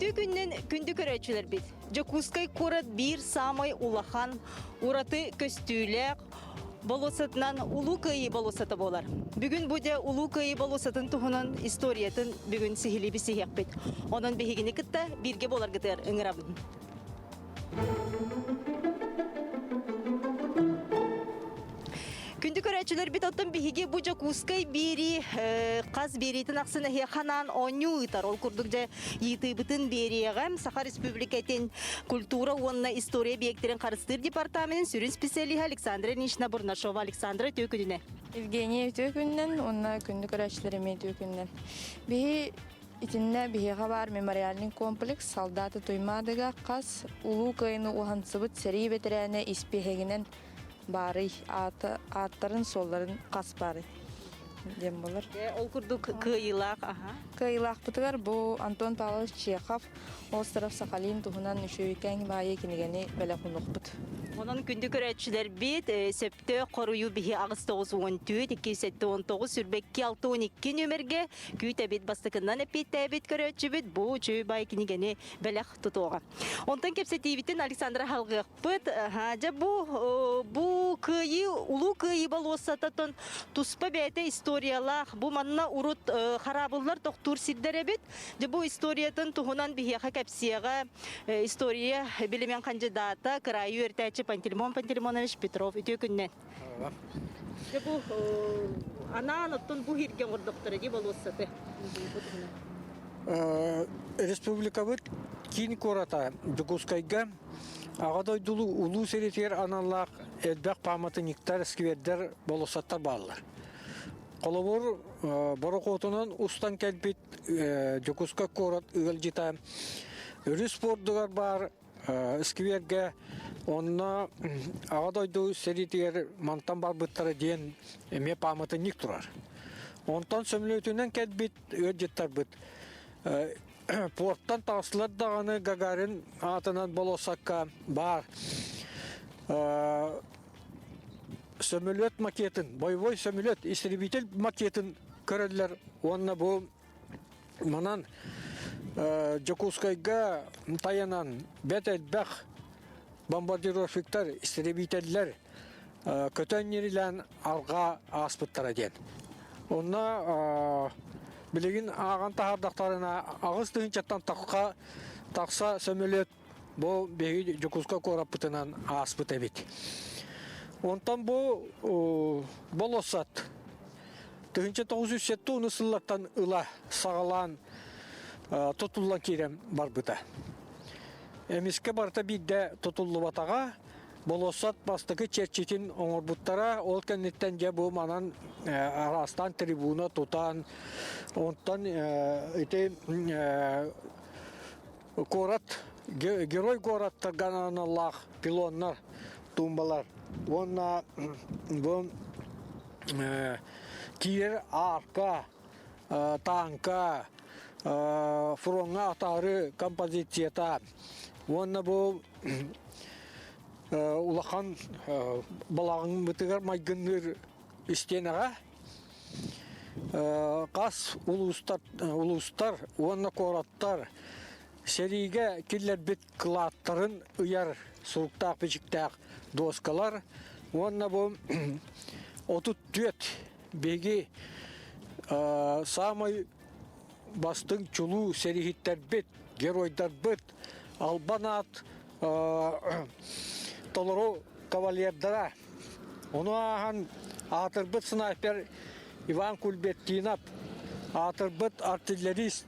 Үтүө күннэн күндү көрөөччүлэрбит! Дьокуускай куорат биир саамай улахан, ураты көстүүлээх болуоссатынан Улуу Кыайыы болуоссата буолар. Бүгүн бу дьэ Улуу Кыайыы болуоссатын туһунан историятын бүгүн сиһилии билсиһиэхпит. Онон биһигини кытта бииргэ буоларгытыгар ыҥырабын. Күндү көрөөччүлэрбит, оттон биһиги бу Дьокуускай биэрии хас биэриитин ахсын эһиэхэ анаан оонньуу ыытар. Ол курдук дьэ ыйытыыбытын биэриэҕэ Саха Республикатын культура уонна история объектэрин харыстыыр департаменын сүрүн специалиһа Александра Ильинична Бурнашова. Александра, үтүө күнүнэ. Евгения үтүө күнүнэн уонна күндү көрөөччүлэр эмиэ үтүө күнүнэн. Биһи Итиннэ биһиэхэ баар мемориальный комплекс Солдаты Туймаадыга хас Улуу Кыайыны уһансыбыт сэрии бэтэрээнэ испииһэгинэн баарый, аата, ааттарын-суолларын хас баарый диэн буолар. Ол курдук кыайыылаах, аха. Кыайыылаахпытыгар бу Антон Павлович Чехов «Остров Сахалин» туһунан үчүгэйкээн баайы кинигэни бэлэх уунуохпут. Онон күндү көрөөччүлэрбит, сөптөөх хоруйу биһи 894 279 22 62 нүөмэргэ Күүтэбит бастакыннан эппиэттээбит көрөөччүбүт бу үчүгэй бай кинигэни бэлэх тутуоҕа. Онтон кэпсэтиибитин Александра халгыахпыт. Дьэ бу бу кыайыы улуу кыайыы болуоссататын туспа бэйэтэ историялаах. Бу манна урут хараабыллар тохтуур сирдэр эбит. Дьэ бу историятын туһунан биһиэхэ кэпсиэҕэ история билимин хандьыдаата, кыраайы үөрэтээччи Пантелеймон Пантелеймонович Петров. Үтүө күннэн. Дьэ бу анаан оттон бу иһиргэ оҥордохторо дии болуоссаты. Республикабыт киин куората Дьокуускайга Аҕа дойдулуу улуу сэриитигэр аналлаах элбэх пааматынньыктар, сквердэр, болуоссаттар бааллар. Холобур, борохуотунан устан кэлбит Дьокуускай куорат ыалдьыта өрүс пуордугар баар Сквергэ онно Аҕа дойду сэриитигэр мантан барбыттара диэн эмиэ пааматынньык турар. Онтон сөмөлүөтүнэн кэлбит ыалдьыттарбыт пуортан таҕыстылар даҕаны Гагарин аатынан болуоссакка баар сөмөлүөт макетын, боевой сөмөлүөт, истребитель макетын көрөллөр уонна бу Манан Дьокуускайга тайанан бэрт элбэх бомбардировщиктар, истребителлэр көтөн ньирилээн арҕаа ааспыттара диэн. Онно билигин ааҕан таһаардахтарына 8 тыһыынчаттан тахса сөмөлүөт бу биһиги Дьокуускай куораппытынан ааспыт эбит. Онтон бу болуоссат 1970 сыллартан ыла саҕалаан тутуллан киирэн барбыта. Эмискэ барыта биирдэ тутуллубатаҕа, болуоссат бастакы чэрчитин оҥорбуттара, ол кэнниттэн дьэ бу манан араастаан трибуна тутан, онтон ити Куорат герой куораттарга аналлаах пилоннар, туумбалар уонна бу киирэр аарка, тааҥка, фроҥҥа атаары композицията уонна бу улахан балаҕаммытыгар майгынныыр истиэнэҕэ Хас улуустар, улуустар уонна куораттар сэриигэ киллэрбит кылааттарын ыйар суруктаах-бичиктээх дуоскалар уонна бу 34 биһиги саамай бастыҥ чулуу сэрииһиттэрбит, геройдарбыт албан аат толору кавалердара. Ону ааһан аатырбыт снайпер Иван Кульбертинов, аатырбыт артиллерист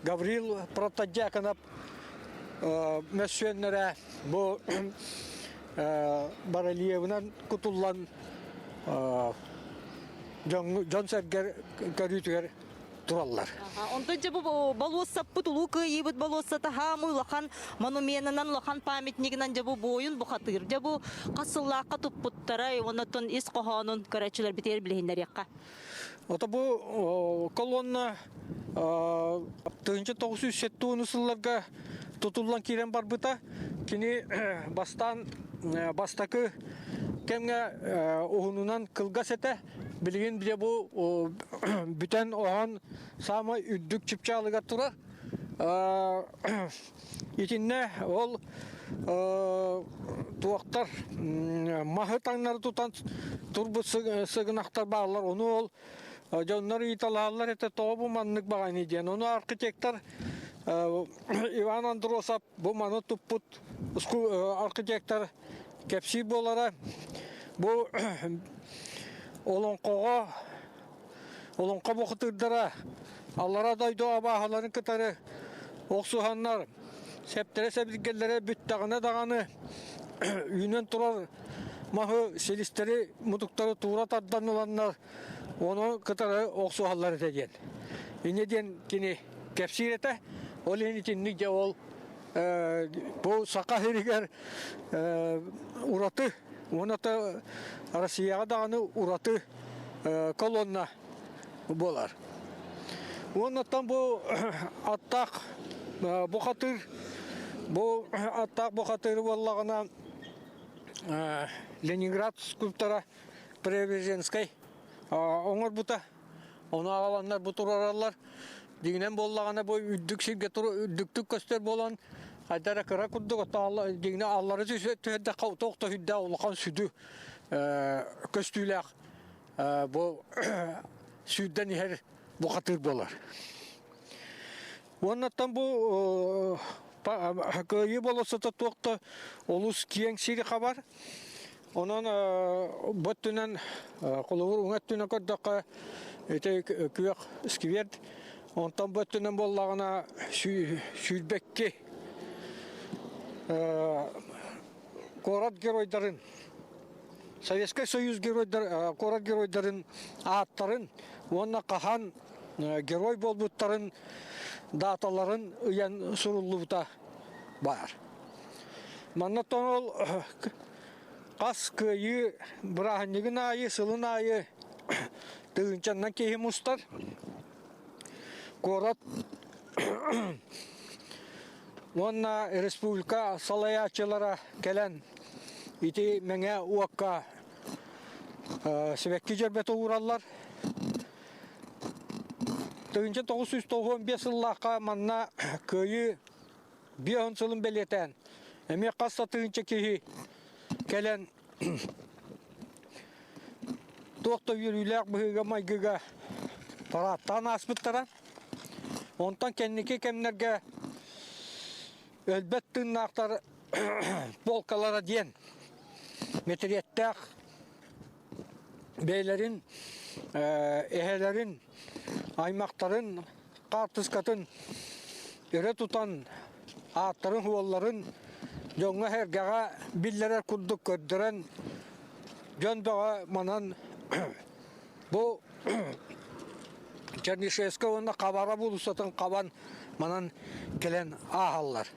Гаврил Протодьяконов мөссүөннэрэ бу барельебынан кутуллан дьон-сэргэ көрүүтүгэр тураллар. Онтон дьэ бу болуоссаппыт Улуу Кыайыыбыт болуоссата хаамыы улахан монуменынан, улахан памятнигынан дьэ бу буойун бухатыыр. Дьэ бу хас сыллаахха туппуттара уонна ис хоһоонун көрөөччүлэрбитигэр билиһиннэриэххэ. Ото бу колонна 1970 сылларга тутуллан киирэн барбыта. Кини бастаан бастакы кэмҥэ уһунунан кылгас этэ. Билигин бile бу бүтэн оһон саамай үрдүк чыпчаалыгар турар. Итиннэ ол туохтар маһы таҥнары тутан турбут сыгынахтар бааллар. Ону ол дьоннор ыйыталаһаллар этэ тоҕо бу маннык баҕайыный диэн. Ону архитектор Иван Андросов бу маны туппут архитектор кэпсиир буолара. Бу олоҥхоҕо Олоҥхо бухатыырдара аллара дойду абааһыларын кытары охсуһаннар сэптэрэ-сэбиргэллэрэ бүттэҕинэ даҕаны үүнэн турар маһы силистэри мутуктары туура тардан ыланнар ону кытары охсуһаллар этэ диэн. Инньэ диэн кини кэпсиир этэ. Ол иһин итинник дьэ ол бу саха сиригэр ураты уонна Россияҕа даҕаны ураты колонна буолар. Уоннаттан бу аттаах бухатыыр бу аттаах бухатыыр буоллаҕына Ленинград скульптора Преображенскай оҥорбута. Ону аҕаланнар бу турараллар. Дьиҥинэн буоллаҕына бу үрдүк сиргэ үрдүктүк көстөр буолан хайда эрэ кыра курдук оттон дьиҥинэ аллары түһэрдэххэ туох да сүрдээх улахан сүдү көстүүлээх бу сүүрдэн иһэр бухатыыр буолар. Уоннаттан бу кыайыы болуоссата туох да олус киэҥ сири хабар. Онон бу өттүнэн холобур уҥа өттүнэн көрдөххө ити күөх сквер онтон бу өттүнэн буоллаҕына сүүрбэкки куорат геройдарын Советскай Союз геройдар куорат геройдарын ааттарын уонна хаһан герой буолбуттарын дааталарын ыйан суруллубута баар. Манна ол хас кыайыы бырааһынньыгын аайы, сылын аайы тыһыынчаннан киһи мустар. Куорат уонна республика салайааччылара кэлэн ити мэҥэ уокка сибэкки дьөрбөтө уураллар. 1995 сыллаахха манна Кыайыы 50 сылын бэлиэтээн эмиэ хас да тыһыынча киһи кэлэн туох да үөрүүлээх быһыыга-майгыга параадтаан ааспыттара. Онтон кэнники кэмнэргэ өлбөт тыыннаахтар полкалара диэн мэтириэттээх бэйэлэрин эһэлэрин, аймахтарын хаартыскатын өрө тутан ааттарын-суолларын дьоҥҥо-сэргэҕэ биллэрэр курдук көрдөрөн дьон бөҕө манан бу Чернышевскай уонна Хабара уулуссатын хабан манан кэлэн ааһаллар.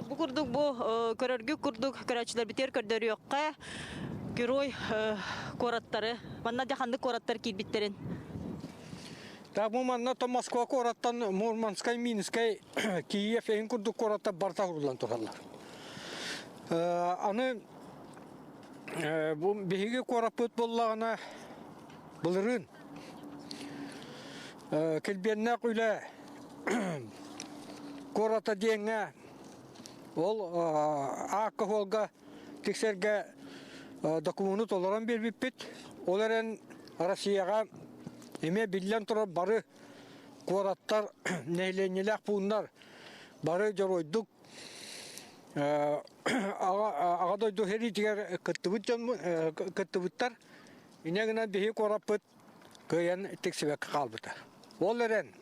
Бу курдук бу көрөргү курдук көрөөччүлэрбитигэр көрдөрүөххэ герой куораттары манна дьэ ханнык куораттар киирбиттэрин. Так бу манна то Москва куораттан Мурманскай, Минскай, Киев эҥин курдук куораттар барыта ууруллан тураллар. Аны бу биһиги куораппыт буоллаҕына былырыын килбиэннээх үлэ куората диэҥҥэ ол аакка-суолга тиксэргэ докумуону толорон биэрбиппит. Ол эрэн Россияҕа эмиэ биллэн турар бары куораттар, нэһилиэнньэлээх пууннар бары дьоруойдук аҕа дойду сэриитигэр кыттыбыт дьон кыттыбыттар. Инньэ гынан биһиги куораппыт кыайан тиксибэккэ хаалбыта. Ол эрэн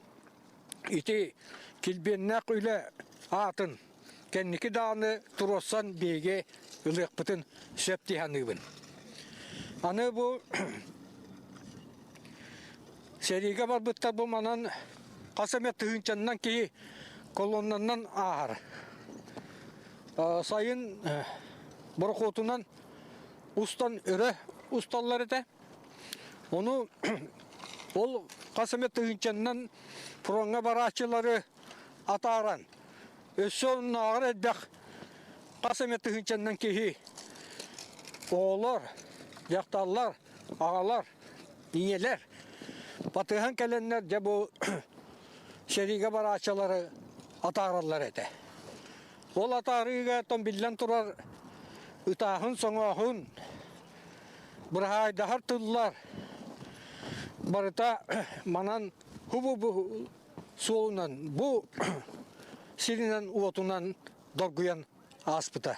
ити килбиэннээх үлэ аатын кэнники даҕаны туруорсан биһиги ылыахпытын сөп дии саныыбын. Аны бу сэриигэ барбыттар бу манан хас эмэ тыһыынчаннан киһи колоннанан ааһар. Сайын борохуотунан устан өрө усталлар этэ. Ону ол хас эмэ тыһыынчаннан фроҥҥа барааччылары атааран, өссө оннооҕор элбэх хас эмэ тыһыынчаннан киһи оҕолор, дьахталлар, аҕалар, ийэлэр. Батыһан кэлэннэр дьэ бу сэриигэ барааччылары атаараллар этэ. Ол атаарыыга тон биллэн турар ытааһын-соҥооһун, быраһаайдаһар тыллар барыта манан хубу суолунан бу сиринэн уотунан доргуйан ааспыта.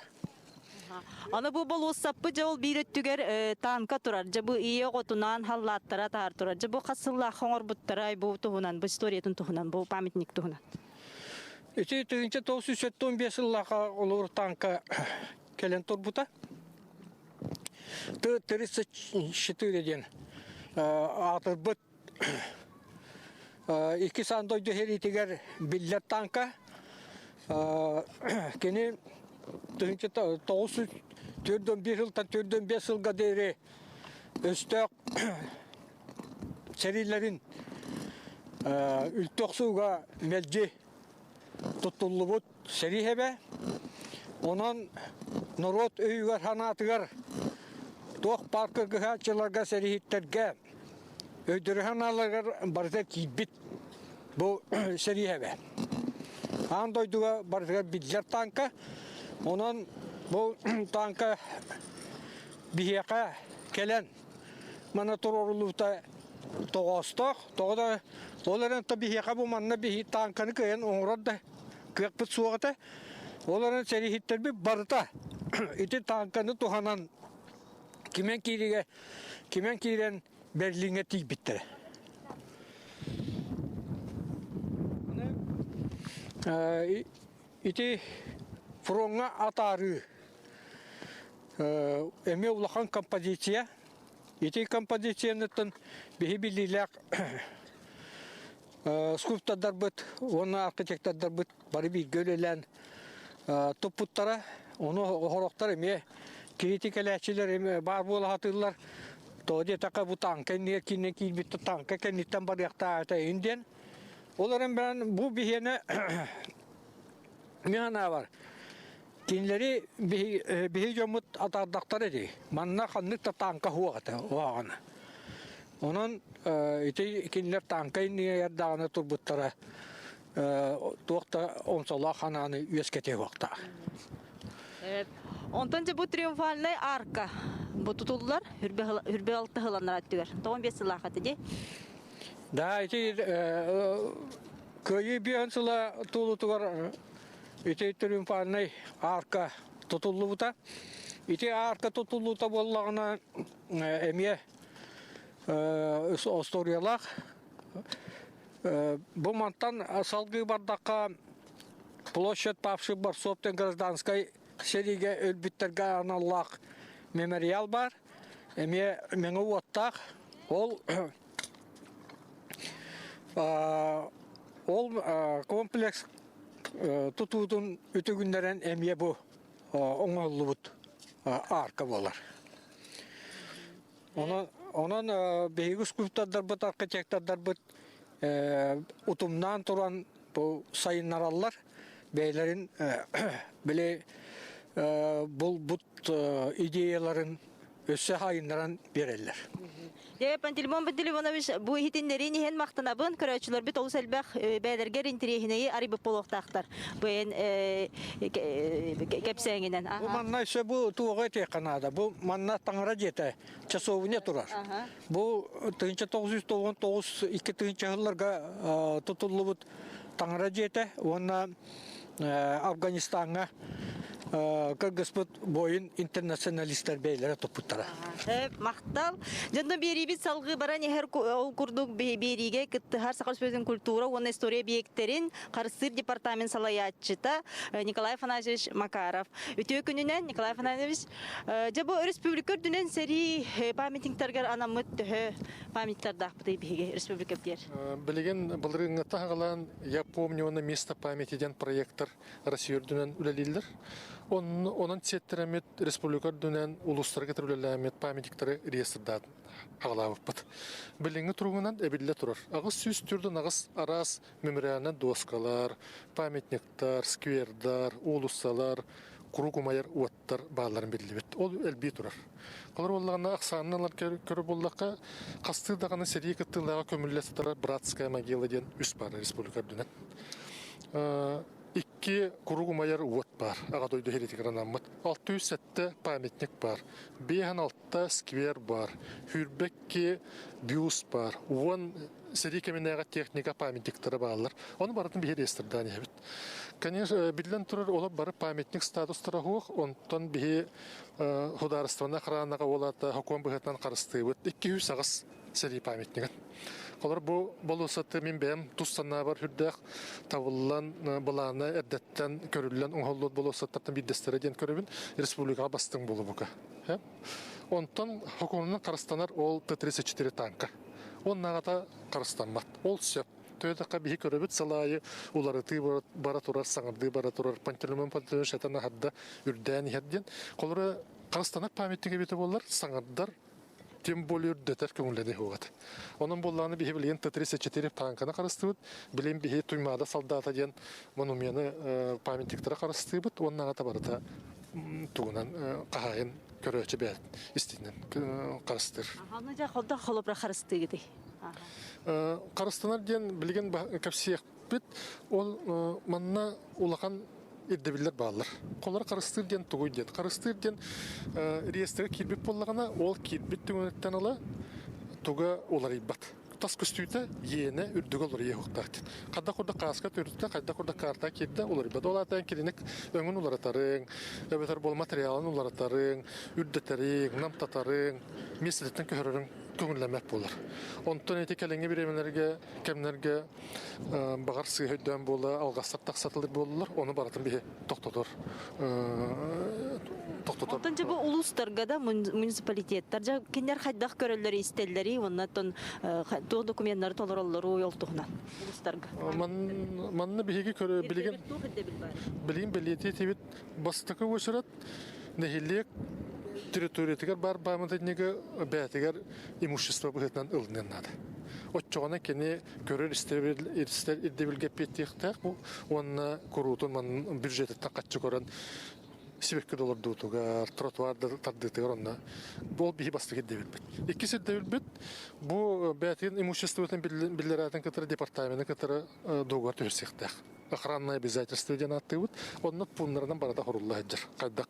Аны бу болуоссаппыт дьэ ол биир өттүгэр танка турар. Дьэ бу ийэ оҕотунаан халлааттара таһар турар. Дьэ бу хас сыллаах оҥорбуттарай бу туһунан, бу историятын туһунан, бу памятник туһунан. Ити 1975 сыллаахха олор танка кэлэн турбута. Т-34 диэн аатырбыт Иккис аан дойду сэриитигэр биллэр танка. Кини 1941 сылтан 45 сылга диэри өстөөх сэриилэрин үлтү охсууга мэлдьи туттуллубут сэрии хэбэ. Онон норуот өйүгэр-санаатыгар туох баар кыргыһааччыларга, сэрииһиттэргэ өйдөрө-санааларыгар барыта киирбит бу сэрии хэбэ. Аан дойдуга барытыгар биллэр тааҥка. Онон бу тааҥка биһиэхэ кэлэн мана туруоруллубута тоҕоостоох. Тоҕо да ол эрэн то биһиэхэ бу манна биһи тааҥканы кыайан оҥорор да кыахпыт суох этэ. Ол эрэн сэрииһиттэрбит барыта ити тааҥканы туһанан кимэн кииригэ кимэн киирэн Берлиҥҥэ тиийбиттэрэ. Ити фроҥҥа атаарыы эмиэ улахан композиция. Ити композицияныттан биһи биллиилээх скульптордарбыт уонна архитектордарбыт бары бииргэ үлэлээн туппуттара. Ону оһорохтор эмиэ критикэлээччилэр эмиэ баар буола сатыыллар. Тоҕо диэтэххэ бу тааҥка иннигэр кииннэн киирбит тааҥка кэнниттэн барыахтаах этэ иһин диэн. Ол эрэн баран бу биһиэнэ мин санаабар кинилэри биһи дьоммут атаардахтар ити. Манна ханнык да тааҥка суох этэ уһаҕана. Онон ити кинилэр тааҥка иннигэр даҕаны турбуттара туох да омсолоох ханааны үөскэтиэ суохтаах. Онтон дьэ бу триумфальнай арка бу тутуллар хүрбэ алта сыланнар өттүгэр. Тоҕон биэс сылаах этэ дии. Да, ити Кыайыы биэһин сыла туолуутугар ити триумфальнай арка тутуллубута. Ити арка тутуллуута буоллаҕына эмиэ остуоруйалаах. Бу мантан салгыы бардахха площадь павших борцов гражданскай сэриигэ өлбүттэргэ аналлаах мемориал баар. Эмиэ мэҥэ уоттаах. Ол Ол комплекс тутуутун үтүгүннэрэн эмиэ бу оҥоһуллубут арка буолар. Онон, онон биһиги скульптордарбыт, архитектордарбыт утумнаан туран бу сайыннараллар. Бэйэлэрин били булбут идеяларын өссө хайыннаран биэрэллэр. Дьэ, Пантелеймон Пантелеймонович, бу иһитиннэриин иһин махтанабын. Көрөөччүлэрбит олус элбэх бэйэлэргэр интэриэһинэйи арыйбыт буолуохтаахтар. Бу эн кэпсээҥинэн. Бу манна өссө бу туоҕа этиэххэ наада. Бу манна таҥара дьиэтэ часовня турар. Бу 1999 2 сылларга тутуллубут таҥара дьиэтэ уонна Афганистаҥҥа кыргыспыт буойун интернационалистар бэйэлэрэ туппуттара. Махтал. Дьонно биэриибит салгыы баран иһэр ол курдук биэриигэ кыттыһар Саха Республикатын культура уонна история объектэрин харыстыыр департамент салайааччыта Николай Афанасьевич Макаров. Үтүө күнүнэн, Николай Афанасьевич. Дьэ бу республика үрдүнэн сэрии памятниктарыгар анаммыт төһө памятниктардаахпытый биһиги республика диэр? Билигин былырыыҥҥыттан саҕалаан «Я помню на место памяти» диэн проектор Россия үрдүнэн үлэлииллэр. Онон сиэттэрэммит республика үрдүнэн улуустарга үлэлээммит памятниктары реестрдаат аҕалаабыппыт. Билиҥҥи туругунан эбиллэ турар. 848 араас мемориальнай доскалар, памятниктар, сквердар, уулуссалар, куруук умайар уоттар баалларын биллибит. Ол элбии турар. Холор буоллаҕына ахсаанынан ылар көрөр буоллахха, хастыы даҕаны сэрии кыттыылааҕа көмүллэ сытар Братская могила диэн үс баар республика үрдүнэн. Икки куруук умайар уот баар Аҕа дойду сэриитигэр анаммыт. 607 памятник баар. 56 сквер баар. 22 бюст баар. 10 сэрии кэминээҕи техника памятниктара бааллар. Ону барытын биһи реестрдаан иһэбит. Конечно, биллэн турар, олор бары памятник статустара суох, онтон биһи судаарыстыбаннай охранаҕа уолата сокуон быһыытынан харыстыыбыт. 208 сэрии памятнигын. Олор бу болуоссаты мин бэйэм тус санаабар сүрдээх табыллан, былаана эрдэттэн көрүллэн оҥоһуллубут болуоссаттартан биирдэстэрэ диэн көрөбүн. Республикаҕа бастыҥ буолубука. Онтон сокуонунан харыстанар ол Т-34 танка. Оннааҕыта харыстаммат. Ол сөп. Төһө биһи көрөбүт сыл аайы уларытыы бара турар, саҥардыы бара турар, Пантелеймон Пантелеймонович этэн аһарда үрдээн иһэр диэн. Холоро харыстанар памятник эбитэ буоллар, саҥардар тем более үрдэтэр көҥүллэни уһугат. Онон буоллаҕына биһи билигин Т-34 танканы харыстыбыт, билигин биһи Туймаада солдата диэн монумены памятниктары харыстыыбыт уонна аҕата барыта тугунан хаһаайын көрөөччү бэйэтин истинэн харыстыыр. Аны дьэ холдох холобура харыстыыгытый? Харыстанар диэн билигин кэпсиэхпит. Ол манна улахан ирдэбиллэр бааллар. Холор харыстыыр диэн тугуй диэн. Харыстыыр диэн реестргэ киирбит буоллаҕына, ол киирбит түгэнтэн ыла туга уларыйбат. Тас көстүүтэ иэнэ үрдүгэ уларыйа уһуктаах диэн. Хайдах курдук кааска төрүттэ, хайдах курдук карта киирдэ уларыйбат. Ол аата кинини өҥүн уларытарыҥ, эбэтэр бол материалын уларытарыҥ, үрдэтэриҥ, намтатарыҥ, миэстэтиттэн көһөрөрүҥ көҥүллэммэт буолар. Онтон ити кэлиҥҥи бириэмэлэргэ, кэмнэргэ баҕар сыыһа өйдөөн буола алҕастар тахсатылар буоллулар, ону барытын биһи тохтотор тохтотор. Онтон дьэ бу улуустарга да муниципалитеттар дьэ кинилэр хайдах көрөллөрү истэллэри уонна оттон туох докуменнары толороллору ол туһунан улуустарга. Манна биһиги көрө билигин билигин бэлиэтии этибит бастакы уочарат нэһилиэк территориятыгар баар пааматынньыгы бэйэтигэр имущество быһыытынан ылыныан наада. Оччоҕуна кини көрөр истэр ирдэбилгэ эппиэттиэхтээх уонна куруутун бюджетыттан хаччы көрөн сибэкки долордуутугар, тротуар тардыытыгар онно ол биһи бастакы ирдэбилбит. Иккис ирдэбилбит бу бэйэтин имуществотын биллэрээтин кытары департамены кытары договор түһэрсиэхтээх. Охранное обязательство диэн ааттыыбыт. Онно пууннарынан барыта хорулла сылдьар. Хайдах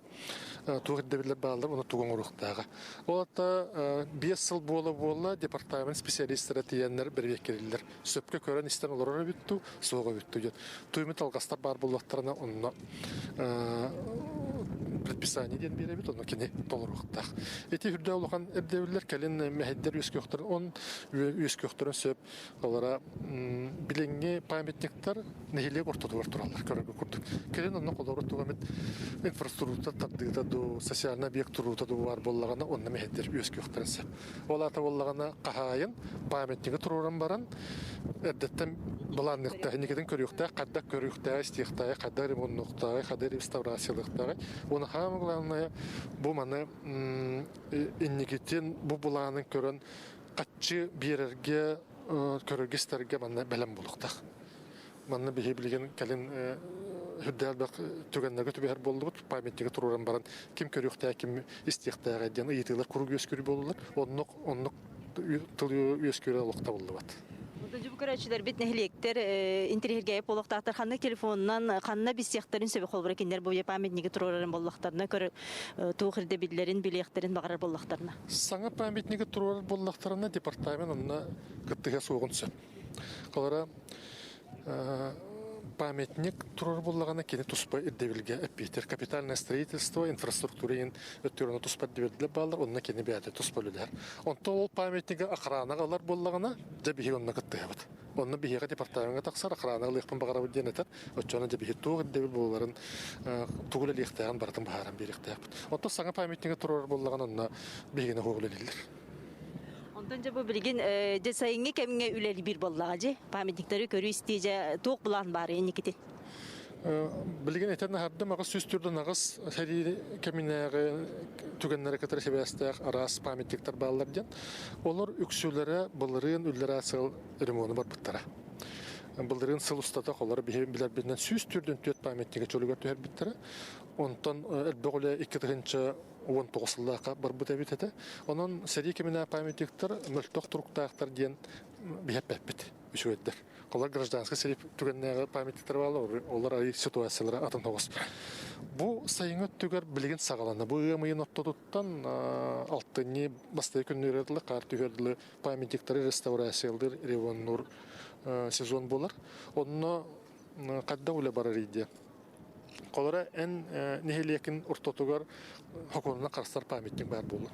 туох ирдэбиллэр бааллар, ону тугу оҥоруохтааҕа. Ол атта 5 сыл буола-буола департамент специалистара тиийэннэр бэрэбиэркэлииллэр. Сөпкө көрөн-истэн олорор эбит дуу, суох эбит дуу диэн. Туймут алҕастар баар буоллахтарына онно предписание диэн биэрэбит, онно кини толоруохтаах. Ити үрдэ улахан ирдэбиллэр кэлин мэһэйдэр үөскүөхтэрин он үөскүөхтэрин сөп. Олора билиҥҥи памятниктар нэһилиэк ортотугар тураллар көрөргө курдук. Кэлин онно холобур туох эмит инфраструктура тардыыта дуу, социальный объект туруута дуу баар буоллаҕына, онно мэһэйдэр үөскүөхтэрин сөп. Ол аата буоллаҕына хаһаайын памятнигы туруоран баран эрдэттэн былаанныахтаах, инникитин көрүөхтээх, хайдах көрүөхтээҕи, истиэхтээҕи, хайдах ремоннуохтааҕы, хайдах реставрациялыахтааҕы. Уонна самое главное, бу маны инникитин бу былаанын көрөн хаччы биэрэргэ, көрөргө-истэргэ манна бэлэм буолуохтаах. Манна биһи билигин кэлин үрдээх элбэх түгэннэргэ түбэһэр буоллубут. Памятнигы туруоран баран ким көрүөхтээх, ким истиэхтээҕэ диэн ыйытыылар куруук үөскүүр буоллулар. Оннук оннук тыл үөскүүрэ олох табыллыбат. Дьубу көрөөччүлэрбит нэһилиэктэр интэриэһиргээйи буолуохтаахтар ханна телефонунан ханна билсиэхтэрин сөбө холобура кинилэр бу памятнигы туруорарын буоллахтарына көр туох ирдэбиллэрин билиэхтэрин баҕарар буоллахтарына. Саҥа памятнигы туруорар буоллахтарына департамент онно кыттыһа суоҕун сөп. Холобура памятник турар буоллаҕына кини туспа ирдэбилгэ эппиэттиир. Капитальное строительство, инфраструктура иһин өттүгэр туспа ирдэбиллэр бааллар, онно кини бэйэтэ туспа үлэлэһэр. Онтон ол памятнигы охранаҕа ылар буоллаҕына, дьэ биһиги онно кыттыһабыт. Онно биһиэхэ департамеҥҥа тахсар охрана ылыахпын баҕарабыт диэн этэр. Оччоҕуна дьэ биһиги туох ирдэбил буоларын, тугу үлэлиэхтээҕин барытын быһааран биэриэхтээхпит. Оттон саҥа памятнигы туруорар буоллаҕына онно биһигини оһох үлэлииллэр. Онтон дьэ бу билигин дьэ сайыҥҥы кэмҥэ үлэлиир буоллаҕа дьэ памятниктары көрүү-истии дьэ туох былаан баар инникитин? Билигин этэн аһардым 804 аҕыс сэрии кэминээҕи түгэннэри кытары сибээстээх араас памятниктар бааллар диэн. Олор үксүлэрэ былырыын үллэрээ сыл ремону барбыттара. Былырыын сыл устата холор биһи билэрбитинэн 144 памятнига чөлүгэр түһэрбиттэрэ. Онтон элбэх үлэ 2019 сыллаахха барбыт эбит этэ. Онон сэрии кэминэ памятниктар мөлтөх туруктаахтар диэн биһэппэппит үчүгэйдэр. Олор гражданскай сэрии түгэннээҕи памятниктар бааллар, олор айыы ситуациялара атын оҕус. Бу сайыҥҥы өттүгэр билигин саҕаланна. Бу ыам ыйын ортотуттан алтынньы бастакы күннүүрэ дылы, хаар түһүөр дылы памятниктары реставрациялыыр, ремоннуур сезон буолар. Онно хайдах үлэ барар диэн. Холора эн нэһилиэкин ортотугар хокуонунан харыстар памятник баар буоллун.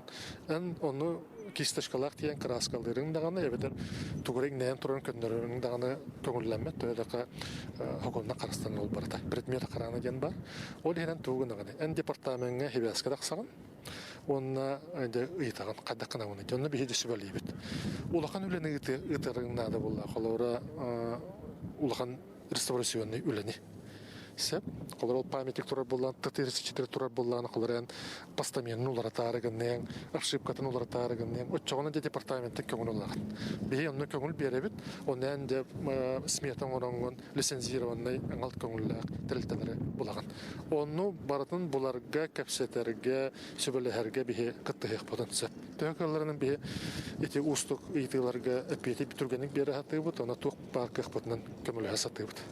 Эн ону кисточкалаах тиийэн кырааскалыырыҥ даҕаны эбэтэр тугура иҥнэйэн туран көннөрөрүҥ даҕаны көҥүллэммэт. Төһө хокуонунан харыстанар ол барыта. Предмет охраны диэн баар. Ол иһинэн тугу гынаҕын? Эн департамеҥҥа хибээскэ тахсаҕын уонна дьэ ыйытаҕын хайдах гынабыный? Онно биһиги сүбэлиибит. Улахан үлэни ыытарыҥ наада буолла. Холобура улахан реставрационный үлэни Сөп. Холор ол памятник турар буоллаан, ТТ-34 турар буоллаан, холор эн постаменын уларатаары гынныаҥ, ошибкатын уларатаары гынныаҥ. Оччоҕуна дьэ департаменттан көҥүл ылаҕын. Биһи онно көҥүл биэрэбит, онно эн дьэ смета оҥороҥҥун лицензированнай аҥал көҥүллээх тэрилтэлэри булаҕын. Онну барытын буларга, кэпсэтэргэ, сүбэлэһэргэ биһи кыттыһыахпытын сөп. Төһө кыалларынан биһи ити уустук ыйытыыларга эппиэти түргэнник биэрэ сатыыбыт, онно туох баар кыахпытынан көмөлөһө сатыыбыт.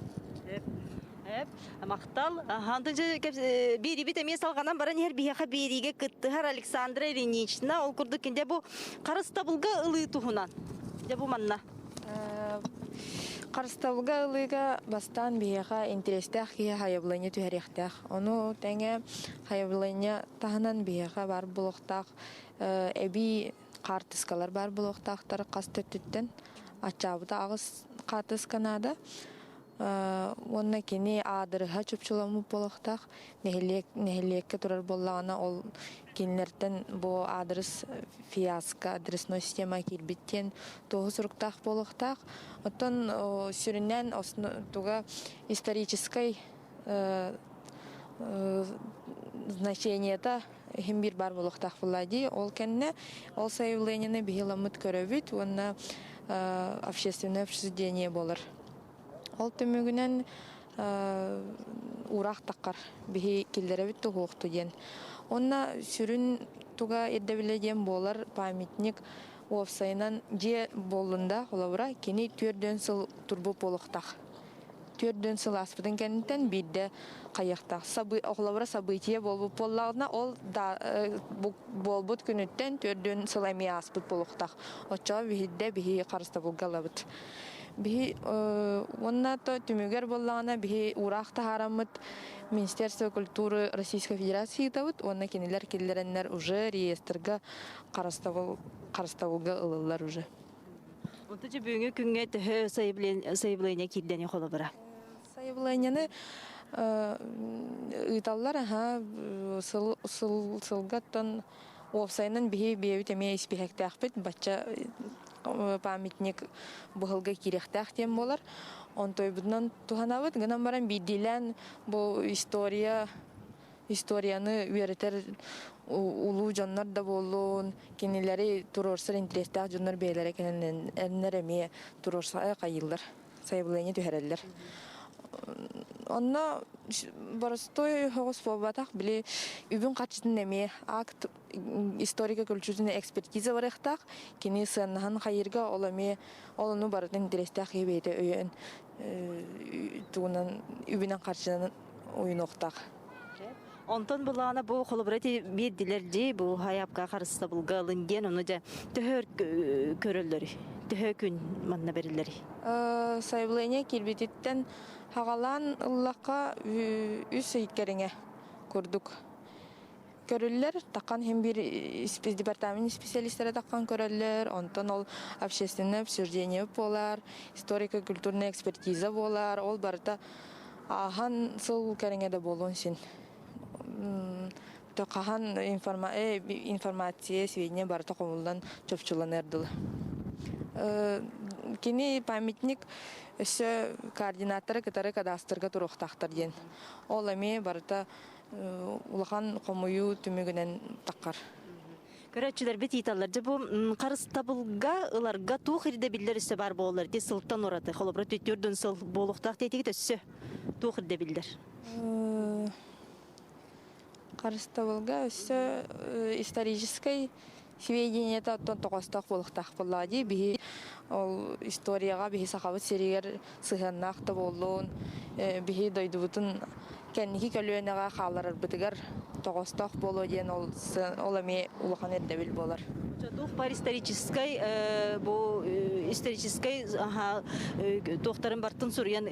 Махтал. Антон биэрибит эмиэ салҕанан баран иһэр биһиэхэ биэриигэ кыттыһар Александра Ильинична. Ол курдук кинде бу харыстабылга ылыы туһунан. Дьэ бу манна. Харыстабылга ылыыга бастаан биһиэхэ интэриэстээх киһи хайабыланньа түһэриэхтээх. Ону тэҥэ хайабыланньа таһынан биһиэхэ баар буолуохтаах эбии хаартыскалар баар буолуохтаахтар хас да өттүттэн аччаабыта аҕыс хаартыска наада. Уонна кини аадырыһа чопчуламмыт буолуохтаах. Нэһилиэк нэһилиэккэ турар буоллаҕына ол кинилэртэн бу аадырыс фиаско адресной система киирбит диэн туоһу суруктаах буолуохтаах. Оттон сүрүннээн туга историческай значениета иһин биир баар буолуохтаах буолла дии. Ол кэннэ ол заявлениены биһи ыламмыт көрөбүт уонна общественное обсуждение буолар. Ол түмүгүнэн уураах таххар биһи киллэрэбит туһуохту диэн. Уонна сүрүн туга ирдэбилэ диэн буолар памятник уопсайынан дьиэ буоллун да холобура кини 4 сыл турбут буолуохтаах. 4 сыл ааспытын кэнниттэн биирдэ хайыахтаах. Холобура событие буолбут буоллаҕына ол да буолбут күнүттэн 4 сыл эмиэ ааспыт буолуохтаах. Оччоҕо биһидде биһи харыстабылга ылабыт. Биһи уонна то түмүгэр буоллаҕына биһи уураах таһаараммыт Министерство культуры Российской Федерации ыытабыт уонна кинилэр киллэрэннэр уже реестрга харыстабыл харыстабылга ылыллар уже. Онто дьэ бүгүҥҥү күҥҥэ төһө заявление киирдэни холобура? Заявлениены ыыталлар аха сыл сыл сылгаттан уопсайынан биһи биэбит эмиэ испиһэктээхпит бачча памятник быһылга киириэхтээх диэн буолар. Онтойбутунан туһанабыт. Гынан баран биирдиилээн бу история историяны үөрэтэр улуу дьоннор да буоллун, кинилэри туруорсар интэриэстээх дьоннор бэйэлэрэ кэлэннэр эмиэ туруорса хайыыллар, сайабылыанньа түһэрэллэр. Онно боростуой оһоҕос буолбатах, били үбүн харчытын эмиэ акт историко-культурнай экспертиза барыахтаах, кини сыаннаһан хайыырга ол эмиэ ол ону барытын интэриэстээх киһи бэйэтэ өйөөн тугунан үбүнэн харчынан уйунуохтаах. Онтон былаана бу холобура биэрдилэр дии бу хайапка харыстабылга ылын диэн ону дьэ төһө көрөллөрүй? Төһө күн манна бэриллэрий? Заявление киирбититтэн хаҕалаан ыллахха үс ый кэриҥэ курдук көрүллэр. Таххан иһин биир департамент специалистара таххан көрөллөр. Онтон ол общественное обсуждение буолар, историко-культурная экспертиза буолар. Ол барыта ааһан сыл кэриҥэ да буолуон син. Хаһан информация, сведения барыта хомуллан чопчуланыар дылы. Кини памятник өссө координаттары кытары кадастрга туруохтаахтар диэн. Ол эмиэ барыта улахан хомуйуу түмүгүнэн таххар. Көрөөччүлэрбит ыйыталлар, дьэ бу харыстабылга ыларга туох ирдэбиллэр өссө баар буолаллар ити сылтан ураты холобура түөрт сыл буолуохтаах диэтигит өссө туох ирдэбиллэр? Харыстабылга өссө историческай сведениета оттон тоҕоостоох буолуохтаах буоллаҕа дии. Биһи ол историяҕа биһи Сахабыт сиригэр сыһыаннаах да буоллун, биһи дойдубутун кэнники көлүөнэҕэ хаалларарбытыгар тоҕоостоох буолуо диэн ол ол эмиэ улахан ирдэбил буолар. Туох бар историческай бу историческай туохтарын бартын суруйан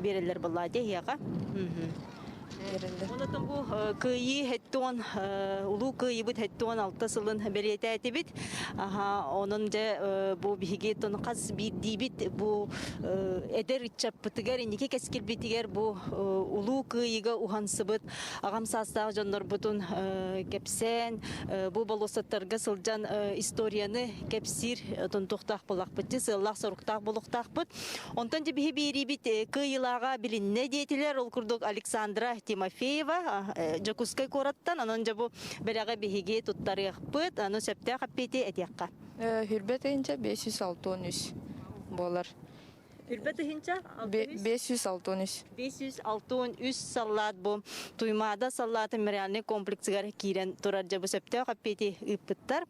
биэрэллэр буоллаа дии эһиэхэ. Биэрэллэр. Онотон бу Кыайыы хэттуон улуу Кыайыыбыт хэттуон алта сылын бэлиэтээтибит. Аха, онон дьэ бу биһиги тон хас биирдиибит бу эдэр ыччаппытыгар инники кэскилбитигэр бу улуу Кыайыыга уһансыбыт аҕам саастаах дьоннорбутун кэпсээн бу болуоссаттарга сылдьан историяны кэпсиир тонтуохтаах буоллахпыт, сыаллаах-соруктаах буолуохтаахпыт. Онтон дьэ биһи биэриибит кыайыылааҕа билиннэ диэтилэр. Ол курдук Александра Тимофеева Дьокуускай куораттан. Онон дьэ бу бэлэҕи биһиги туттарыахпыт. Аны сөптөөх эппиэти этиэххэ. Хүрбэ тыһыынча 563 буолар. Хүрбэ тыһыынча 563. 563 саллаат бу Туймаада саллаатын мемориальнай комплексыгар киирэн турар дьэ бу сөптөөх эппиэти ыыппыттар.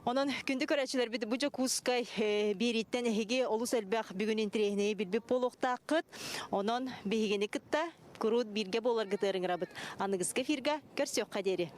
Онон күндү көрөөччүлэрбит бу Дьокуускай биэрииттэн эһиги олус элбэх бүгүн интэриэһинэйи билбит буолуохтааххыт. Онон биһигини кытта куруут бииргэ буоларгытыгар ыҥырабыт. Аныгыскы эфирга көрсүөххэ диэри.